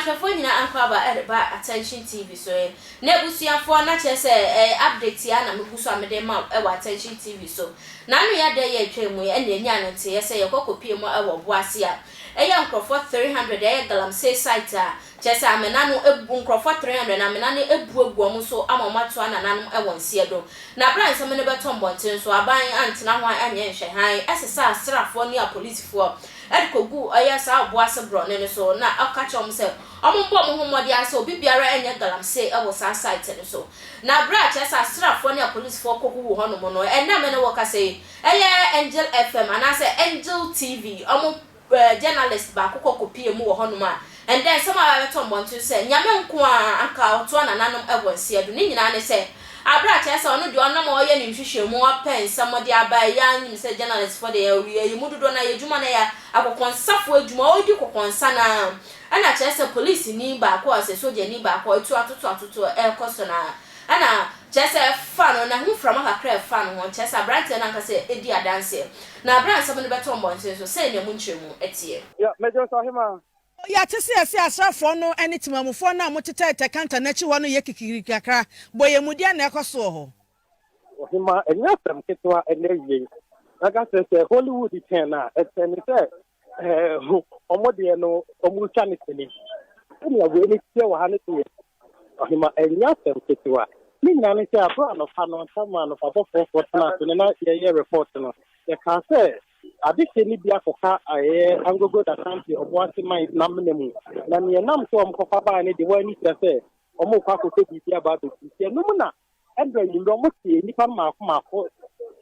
Ahwɛfoɔ nyinaa akwaaba ɛreba Attention TV so ɛ. Na abusuafoɔ na kyerɛ sɛ ɛyɛ update yi ara na megu so a mede rema wo ɛwɔ Attention TV so. N'ano yɛ dɛ yɛ atwa mu yi ɛna yɛnyaa no nteeɛ sɛ yɛkɔ kɔpie mu ɛwɔ Ɔboase a ɛyɛ nkorɔfoɔ 300 ɛyɛ galamsey site a kyerɛ sɛ amena no abu nkorɔfoɔ 300 na amena no abu agu wɔn so ama wɔn atoa nananom ɛwɔ nseɛ do. Na berɛ a nsɛm no bɛtɔ mmɔnten so aban antena ho anyɛ nhwɛhan ɛsesaa asraafoɔ ne apolisifoɔ de koguu ɔyɛ saa ɔboase borɔne no so na ɔka kyerɛɛ wɔn sɛ wɔmmɔ wɔn ho mmɔden ara sɛ obi biara nyɛ galamsey wɔ saa site no so. Na berɛ a kyerɛ sɛ asraafoɔ ne apolisifoɔ kɔgugu hɔnom no, ɛnnɛ a me ne wo rekasa yi, ɛyɛ Angel FM anaasɛ Angel TV, wɔn journalist baako kɔ kɔpuee mu wɔ hɔnom a, ɛnnɛ nsɛm a aba abɛtɔ mmɔnten so sɛ Nyame nko ara anka ɔtoa nananom wɔ nseɛ do. Ne nyinaa ne sɛ, Aber a kyerɛ sɛ ɔno deɛ ɔnam a ɔyɛ ne nhwehwɛmu apɛ nsɛm de aba a, yɛn ara nim sɛ journalist foɔ deɛ yɛn mu dodoɔ no ara yɛn adwuma no yɛ akɔkɔnsafoɔ adwuma, ɔredi kɔkɔnsa no ara ɛna kyerɛ sɛ polisini baako a sɛ sogyani baako a ɔtu atoto atoto ɛrekɔ so no ara ɛna kyerɛ sɛ ɛfa no na ho mframa kakra ɛfa no ho kyerɛ sɛ aberanteɛ no ankasa ɛdi adanseɛ na berɛ a nsɛm no bɛtɔ mmɔnten so sei na ɛmu nkyerɛmu teɛ. Yeah, Major Sahima. Yɛate sɛ yɛse asraafoɔ no ne temamufoɔ no a motetɛɛtɛ kanta no akyi hɔ no yɛ kikirikiri kakra. Bɔ yɛn mu, deɛn na ɛrekɔ so wɔ hɔ? Ɔhemmaa, ɛnyɛ asɛm ketewa ɛnnɛ awiei. Mɛka sɛ sɛ Hollywood kyɛn a, ɛkyɛn sɛ wɔn deɛ no wɔretwa no sini. Sɛnea wei no teɛ wɔ ha no deɛ, ɔhemmaa, ɛnyɛ asɛm ketewa. Ne nyinaa ne sɛ, abere anɔpa no, tam a anɔpa bɔfoɔfoɔ tena ase no na yɛyɛ report no, yɛkaa sɛ Adehye no bi akɔka ɛyɛ Angogo Dasante Ɔboase man n'amena mu, na nea ɛnam so a wɔkɔfa bae no de, wɔn ani tua sɛ wɔrekɔ akɔpɛ biribi aba abɛdi. Nti ɛno mu na ɛberɛ anwummerɛ wɔtee nnipa no mmaako mmaako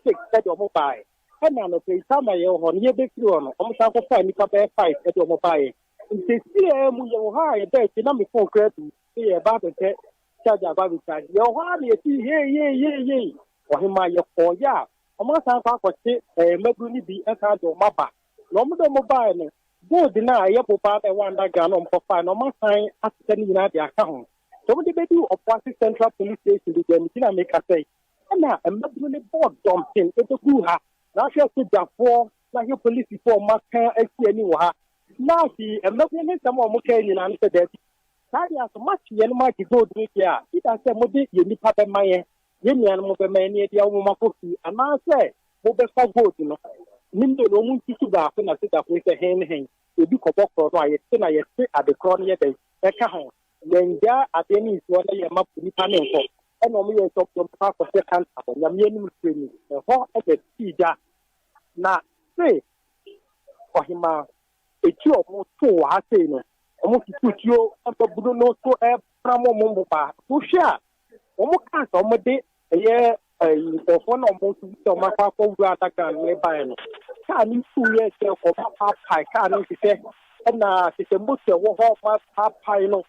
six de wɔn baeɛ. Ɛna anɔpa yi time a yɛwɔ hɔ no, yɛbɛfiri hɔ no, wɔsan kɔfaa nnipa bɛyɛ five de wɔn baeɛ. Nti seesei ara mu yɛwɔ hɔ a yɛbaa akyire na me phone koraa adu sɛ yɛreba abɛpɛ charger aba abɛcharge. Yɛwɔ hɔ ara na yɛte hei yei yei yei. Ɔhemaa yɛkɔeɛ a Wɔasan akɔ akɔkye mmabunu no bi san de wɔn aba. Na wɔde wɔn baeɛ no, gold no a ɛyɛ bobaa no a ɛwɔ underground no a wɔkɔfaeɛ no, wɔasan asesa ne nyinaa de aka ho. Nti wɔde bɛduu Obuasi Central Police Station baabi a megyina mekasa yi, ɛna mmabunu no bɔɔ dɔmpem bɛguu ha. Na ahwɛ sogyafoɔ na ahwɛ polisifoɔ a wɔaka asi ani wɔ ha. Na afei mmabunu no nsɛm a wɔkae nyinaa ne sɛ, Daabi, saa deɛ a sɛ moakye yɛn na moagye gold no deɛ a, either sɛ mode yɛn nnipa bɛma yɛn Yɛn nuanom bɛma yɛn de awo mo akɔ fie, anaasɛ mobɛfa gold no? Ne mmienu, wɔn nsusu baako na sogyafo yi sɛ hen ne hen. Obi kɔbɔ korɔ no a, yɛte na yɛte ade korɔ no yɛ dɛn? Ɛka ho. Yɛngyaa adeɛ no nsi hɔ na yɛmma onipa no nkɔ. Ɛna wɔn yɛɛ sɛ wɔde wɔn bɛkɔ akɔhyɛ kanta hɔ. Nyame anim nokorɛ ni, ɛhɔ na ɛsii gya. Na se ɔhemaa etuo a wɔtoo wɔ ha sei no, wɔtoto tuo mmabunu no so ɛpram wɔn mmoba. Wohwɛ a, Wɔn kaa sɛ wɔn de ɛyɛ ɛyi nkurɔfoɔ na wɔn nso sɛ wɔn akɔ akɔ wura adaka no ne ban no. Kaa no tu yɛ sɛ wɔn apaapae kaa no hyehyɛ ɛna hyehyɛ moto ɛwɔ hɔ wɔn apaapae no.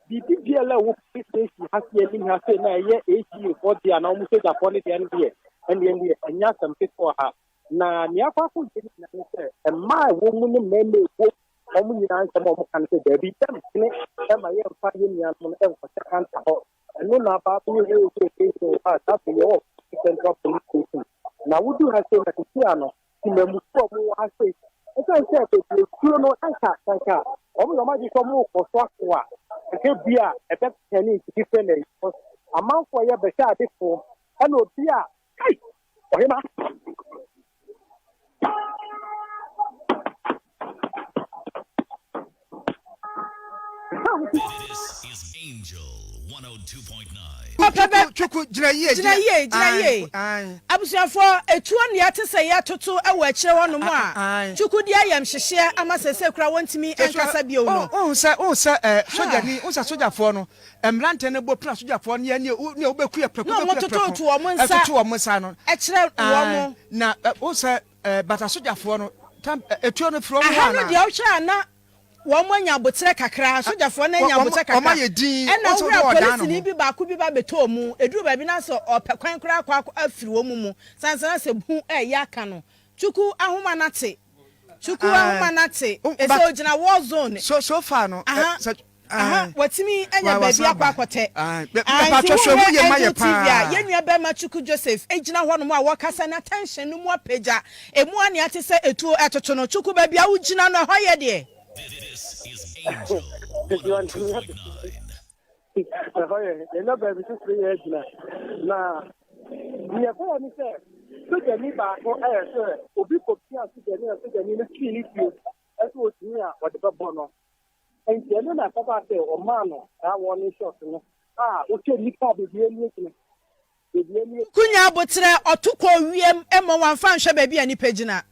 Biribi biara a ɛwɔ police station ha se anim ha se na ɛyɛ AGA foɔ deɛ anaa wɔn sogyafoɔ no deɛ no deɛ ɛnneɛ deɛ ɛnyɛ asɛm ketewa ha. Na nea akɔ akɔ yɛ nyinaa ne sɛ mmaa a ɛwɔ mu ne mmarima a ɛwɔ mu wɔn nyinaa nsɛm a wɔka no sɛ daabi yɛmpene ma yɛmfa yɛn nuanom no nkɔhyɛ kanta hɔ. Ɛno na aba abɛyɛ hehehehe wɔ ha saa bere yi yɛwɔ Central Police Station. Na wodu ha sei na sisi ano temamufoɔ a wɔwɔ ha sei ɛsiane sɛ bebree tuo no anka anka wɔn yɛ wɔn adwene sɛ wɔrekɔ so ako a anka bi a ɛbɛtɛne into different ayi amanfoɔ yɛ bɛhyɛ adefoɔ ɛna obi a kai ɔhema This is Angel 102.9. Papa bɛ. Twuku, gyina yie. Gyina yie, gyina yie. Abusuafoɔ, etuo nnua te sɛ yɛatoto wɔ akyire hɔ nom a, Twuku de ayamhyehyeɛ ama seesei koraa wɔntumi nkasa bio no. Wohu sɛ, wohu sɛ ɛɛ sogyani, wohu sɛ sogyafoɔ no, mmeranteɛ no bɔ pira sogyafoɔ no yɛ ne ne wobɛku yɛ prɛko, Na wobɛku yɛ prɛko, wɔtototo wɔn nsa ɛtoto wɔn nsa no. kyerɛ wɔn. Na wohu sɛ ɛɛ bata sogyafoɔ no, tam etuo no firi wɔn hɔ Aha no anaa? deɛ wohwɛ a na Wɔn anya aboterɛ kakra, asogyafoɔ no anya aboterɛ kakra. Wɔn ayɛ dinn, Ɛna wɔn sɛ wohwɛ a wɔn ɔdan ne polisini ho. bi baako bi ba bɛtɔɔ mu. Ɛduru baabi no asɛ ɔpɛ kwan koraa akɔ akɔ afiri wɔn mu. Sane sɛ na sɛ hu reyɛ aka no. Tuku ahoma no ate. Tuku ahoma no ate. Ɛsɛ But ɔgyina war zone. so so far no, ɛ, Aha, sɛ, aha, ae, watumi anya wa baabi wasan akɔ aba. akɔtɛ. Ae, bɛ, Ae, nti mepatwɔ hwɛ wohwɛ mu yie ma Angel yɛ TV a, paa. yɛn nua barima Chuku Joseph gyina hɔnom a wɔkasa na tension no mu apagya. Emu a nea te sɛ etuo ɛtoto no. Chuku, baabi a wogyina no, ɛhɔ yɛ deɛ? This is Angel. 102.9. Ɛhɔ yɛ yɛnya baabi foforɔ yɛ agyina na deɛ ɛkɔɔ ne sɛ sogyani baako ɛyɛ sɛ obi kɔpia sogyani a sogyani no twi ne tuo ɛsɛ ɔtumi a ɔde bɛbɔ no nti ɛno na ɛkɔbaa sɛ ɔmaa no saa warning shot no a wohwɛ nnipa bebree ani agyina bebree ani Kunya aboterɛ, ɔto kɔɔ wiem mmom wamfa anhwɛ baabi a nnipa gyina.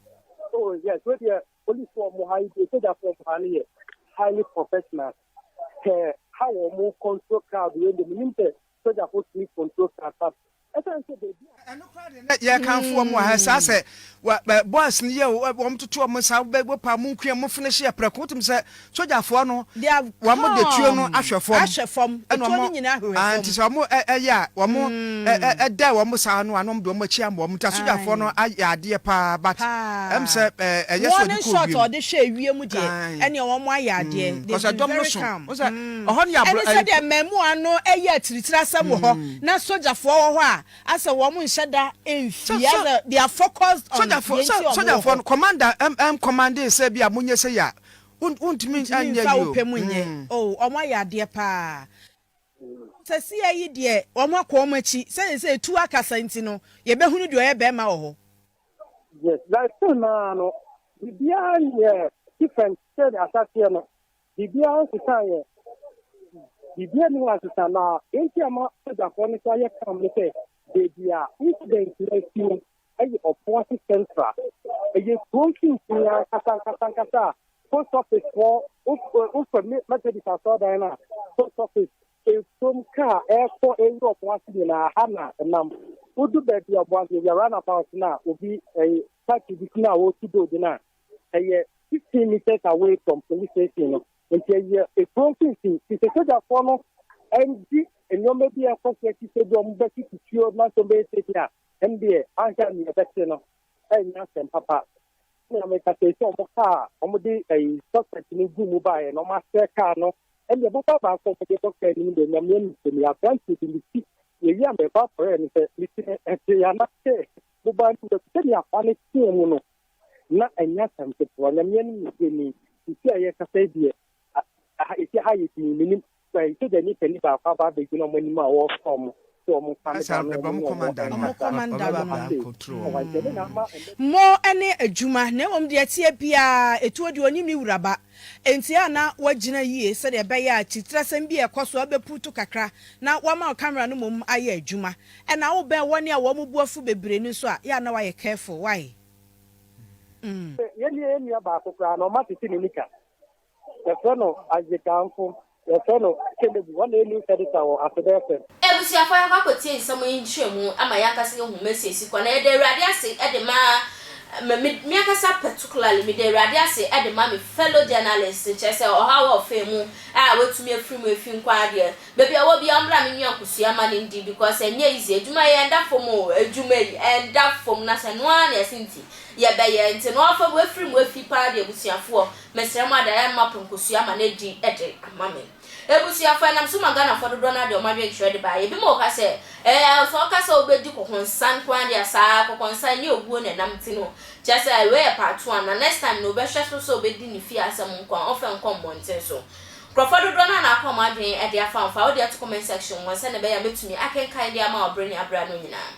Oh yes, wei deɛ policefoɔ ɔmo ha yi deɛ sogyafoɔ ɔmo ha no yɛ highly professional. Hwɛ how ɔmo control crowd wei deɛ menim sɛ sogyafoɔ tumi control crowd but ɛsiane sɛ baabi a. Ɛno koraa deɛ na yɛkamfo wɔn wɔ ha saa sɛ wɔ ɛ boys no yɛ wɔn toto wɔn nsa bɛ wɔpa mo nkuya mo finish yɛ prɛko wotum sɛ sogyafoɔ no They have wɔn de tuo no come ahwɛ fam ahwɛ fam ɛna etuo no wɔn nyinaa hwehwɛ ah fam. nti sɛ wɔn ɛ ɛyɛ a wɔn ɛ ɛ ɛda wɔn saa no a na wɔn de wɔn akyi ama wɔn nti asogyafoɔ no Ae. ayɛ adeɛ paa but ɛm Paa. sɛ ɛ ɛyɛ sɛ wɔde Warning kɔɔ shot a wiem. ɔde hwɛɛ wiem deɛ, Ae. ɛneɛ wɔn ayɛ adeɛ. Mm, They've cause been ɛdɔm no very so. calm. Wo sɛ Mm. ɛhɔ no yɛ Ɛne abro ɛyi. sɛdeɛ mmaamua no yɛ atiritiri asɛm wɔ hɔ, na sogyafoɔ wɔ hɔ a, asɛ wɔn nhyɛ da Sɛ mfii, sɛ asɛ they are focused on sogyafoɔ deɛ nti sɛ a wɔn wɔ sogyafoɔ hɔ. no commander ɛm ɛm commande sɛ bi a monyɛ sei a, won wontumi Wontumi nyɛ mfa yi wo o. pɛ mu nyɛ. Mm. Oh, wɔn ayɛ adeɛ paa. Sɛsiɛ yi deɛ wɔn akɔ wɔn akyi, sɛdeɛ sɛ etuo akasa nti no, yɛbɛhunu deɛ ɔyɛ bɛɛma wɔ hɔ. Yes, like still naa no, biribiara nyɛ different sɛdeɛ ahyɛaseɛ no, biribiara nsesa yɛ, biribiara ni hɔ asesa na deɛ nti ama sogyafoɔ no so ayɛ calm ne sɛ baabi a incident no asi no ɛyɛ Ɔpoase Central, ɛyɛ kuro mfimfini ankasa ankasa ankasa a post office foɔ wofɛ Methodist asɔredan no a post office Efuom kaa ɛrekɔ ɛwura Ɔboase nyinaa ha na ɛnam. Wodu baabi a Ɔboase baabi a round about no a obi ɛyɛ factory bi si no a wɔretu gold no a ɛyɛ 15 meters away from police station no. Nti ɛyɛ ekuro mfimfini. Nti sɛ sogyafoɔ no ɛndi nneɛma bi a ɛkɔ so akyi sɛ bi wɔn bɛtutu tuo na sɛ wɔbɛyɛ sɛ bi a ɛndeɛ anhwɛ a nea ɛbɛte no ɛnyɛ asɛm papa. Ɛna meka sɛ sɛ wɔn kaa a wɔde ɛyi suspect no gu mu baeɛ no wɔn asɛ kaa no ɛnna ɛbɛba baako a wɔde bɔ kaa no mu deɛ nyame anim sɛ mi aberanteɛ bi me ti yɛyi a mɛba afɔrɛ no sɛ me ti no ɛte anaasɛ boba no wura sɛdeɛ afa no teɛ mu no na ɛnyɛ asɛm ketewa nyame anim sɛ ni nti a yɛkasa yi deɛ aha ɛsi ha yɛ din menim sogyani panin baako aba abɛgyina wɔn anim a wɔresɔ wɔn sɛ wɔn mfa ne ba no wɔn ne wɔn Ɔmo nkasa kɔmanda no ɛwɔ no. ha sei. Ɔwɔ nti ɛno na ama ɛnɛ. Mo ne adwuma, na mmom deɛ ɛteɛ biara, etuo deɛ ɔnim ne wura ba. Enti a na wagyina yie sɛdeɛ ɛbɛyɛ a tiritirasɛm bi a ɛkɔ so a wobɛpuutu kakra na wama wo camera no mmom ayɛ adwuma. Ɛna wobɛn wɔn a wɔn bo afu bebree no nso a, yɛ a na wayɛ careful, why? Mm. Yɛn nua baako koraa no, ɔma tete ne nika. Yɛfrɛ no Isaac Amfo, yɛfrɛ no Kelebu, ɔna ɛyɛ news editor wɔ Aseda FM. Abusuafo yɛakɔ akɔtie nsɛm yi nkyerɛmu ama yɛn ankasa yɛahu mesi esi kwan. Na yɛda Awurade ase de ma me me ankasa particularly meda Awurade ase de ma me fellow journalist kyerɛ sɛ ɔhaw a ɔfaa mu a watumi afiri mu afi nko ara deɛ baabi a ɔwɔ biara ɔmmra me nua nkosua ma no ndi because ɛnyɛ easy adwuma yi ɛnda fam o adwuma yi ɛnda fam na sɛ ɛno ara na yɛse nti yɛbɛyɛ nti no ɔfa mu afiri mu afi paa deɛ abusuafoɔ Mesrɛ mo adaeɛ mma pɛ nkosua ma no adi de ama me. Abusuafoɔ, ɛnam so ma Ghanafoɔ dodoɔ no ara de wɔn adwenkyerɛ de baeɛ. Ebinom wɔ hɔ ka sɛ, ɛɛ, sɛ ɔka sɛ wobɛdi kɔkɔnsa nko ara deɛ a, saa kɔkɔnsa ɛnyɛ owuo na ɛnam nti no, kyerɛ sɛ wei yɛ part one, na next time no wobɛhwɛ so sɛ wobɛdi ne fie asɛm nko ara, ɔmfa nkɔ mmɔnten so. Nkurɔfoɔ dodoɔ no ara na akɔ wɔn adwene de afa ho. Fa wo deɛ to comment section mu hɔ sɛdeɛ ɛbɛyɛ a mɛtumi akenkan de ama wo bere ne abere ano nyinaa.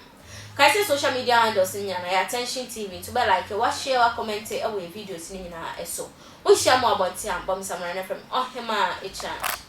Kae sɛ social media handles no nyinaa no ɛyɛ Attention TV nti wobɛ like, wa share, wa comment wɔ yɛn videos no nyinaa so. Wo hyia me wɔ abɔnten a, bɔ me samina na frɛ me Ɔhemaa Ekyan.